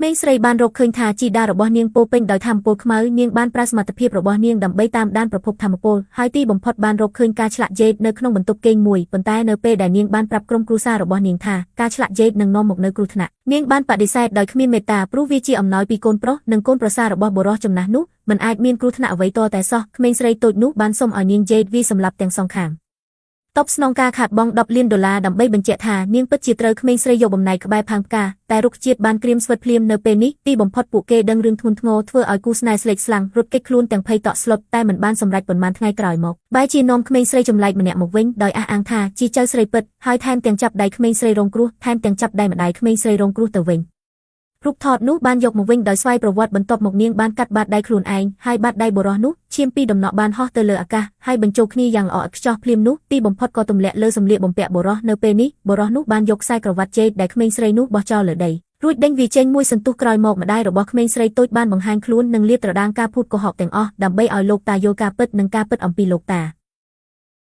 ក្មេងស្រីបានរកឃើញថាជីដារបស់នាងពោពេញដោយថាមពលខ្មៅនាងបានប្រើសមត្ថភាពរបស់នាងដើម្បីតាមដានប្រភពថាមពលហើយទីបំផុតបានរកឃើញការឆ្លាក់យេតនៅក្នុងបន្ទប់គេងមួយប៉ុន្តែនៅពេលដែលនាងបានប្រាប់ក្រុមគ្រួសាររបស់នាងថាការឆ្លាក់យេតនឹងនាំមកនូវគ្រោះថ្នាក់នាងបានបដិសេធដោយគ្មានមេត្តាព្រោះវាជាអំណោយពីកូនប្រុសនិងកូនប្រសាររបស់បុរសចំណាស់នោះមិនអាចមានគ្រោះថ្នាក់អ្វីតតែសោះក្មេងស្រីតូចនោះបានសុំឲ្យនាងយេតវាសម្លាប់ទាំងសងខាងតបស្នងការខាតបង់10លានដុល្លារដើម្បីបញ្ជាក់ថានាងពិតជាត្រូវក្មេងស្រីយកបំណែកក្បែរផាងផ្កាតែរុក្ខជាតិបានក្រៀមស្វិតភ្លាមនៅពេលនេះទីបំផុតពួកគេដឹងរឿងធ្ងន់ធ្ងរធ្វើឲ្យគូស្នេហ៍ស្លេកស្លាំងរត់គេចខ្លួនទាំងភ័យតក់ស្លុតតែមិនបានសម្រេចប៉ុន្មានថ្ងៃក្រោយមកបែរជានាំក្មេងស្រីចម្លែកម្នាក់មកវិញដោយអះអាងថាជាចៅស្រីពិតហើយថែមទាំងចាប់ដៃក្មេងស្រីរងគ្រោះថែមទាំងចាប់ដៃម្ដាយក្មេងស្រីរងគ្រោះទៅវិញរូបថតនោះបានយកមកវិញដោយស្វ័យប្រវត្តិបន្ទាប់មកនាងបានកាត់បាតដៃខ្លួនឯងហើយបាតដៃបុរសនោះឈាមពីដំណក់បានហោះទៅលើអាកាសហើយបញ្ចូលគ្នាយ៉ាងល្អឥតខ្ចោះភ្លាមនោះទីបំផុតក៏ទម្លាក់លើសម្លៀកបំពាក់បុរសនៅពេលនេះបុរសនោះបានយកខ្សែក្រវ៉ាត់ជេកដែលក្មេងស្រីនោះបោះចោលលើដីរួចដេញវាចេញមួយសន្ទុះក្រោយមកម្ដាយរបស់ក្មេងស្រីតូចបានបង្ហាញខ្លួននិងលាតត្រដាងការភូតកុហកទាំងអស់ដើម្បីឲ្យលោកតាយល់ការពិតនិងការពិតអំពីលោកតា។